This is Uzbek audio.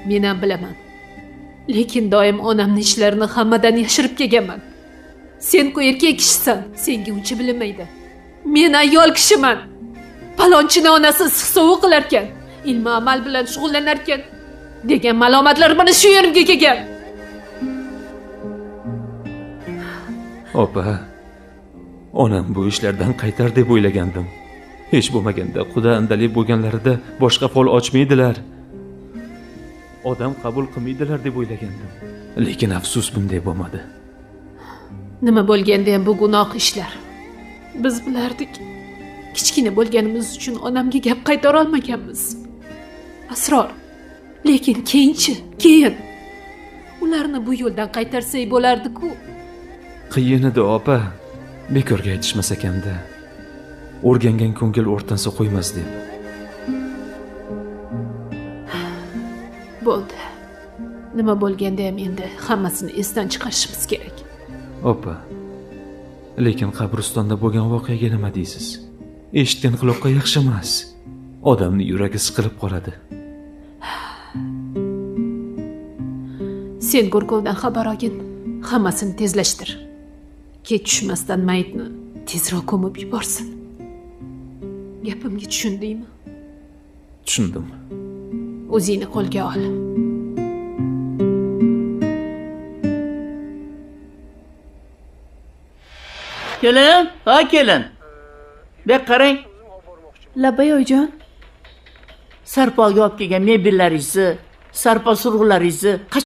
Men ham bilaman. Lekin doim onamni ishlarini hammadan yashirib kelganman. Sen-ku erkak kishisan, senga uncha bilinmaydi. Men ayol kishiman. Palonchini onasi issiq sovuq qilarkan, ilmi amal bilan shug'ullanarkan degan ma'lumotlar mana shu yerimga kelgan. Opa, onam bu ishlardan qaytar deb o'ylagandim. Hech bo'lmaganda quda andalib bo'lganlarida boshqa fol ochmaydilar. Odam qabul qilmaydilar deb o'ylagandim. Lekin afsus bunday bo'lmadi. Nima bo'lganda ham bu gunoh ishlar. Biz bilardik. Kichkina bo'lganimiz uchun onamga gap qaytara olmaganmiz. Asror. Lekin keyinchi, keyin ularni bu yo'ldan qaytarsak bo'lardi-ku. Qiyin edi opa. Bekorga aytishmas ekanda. O'rgangan ko'ngil o'rtansa qo'ymas deb. Bo'ldi. Nima bo'lganda ham endi hammasini esdan chiqarishimiz kerak. Opa, lekin qabristonda bo'lgan voqeaga nima deysiz? Eshitgan quloqqa yaxshi emas. Odamning yuragi siqilib qoladi. Sen Go'rkovdan xabar olgin. Hammasini tezlashtir. Kech tushmasdan mayitni tezroq ko'mib yuborsin. Gapimga tushundingmi? Tushundim. O'zingni qo'lga ol. Kelin, ha kelin. Bu qarang. Labbay oyijon. Sarpoga olib kelgan mebellaringizni, sarpo surg'ularingizni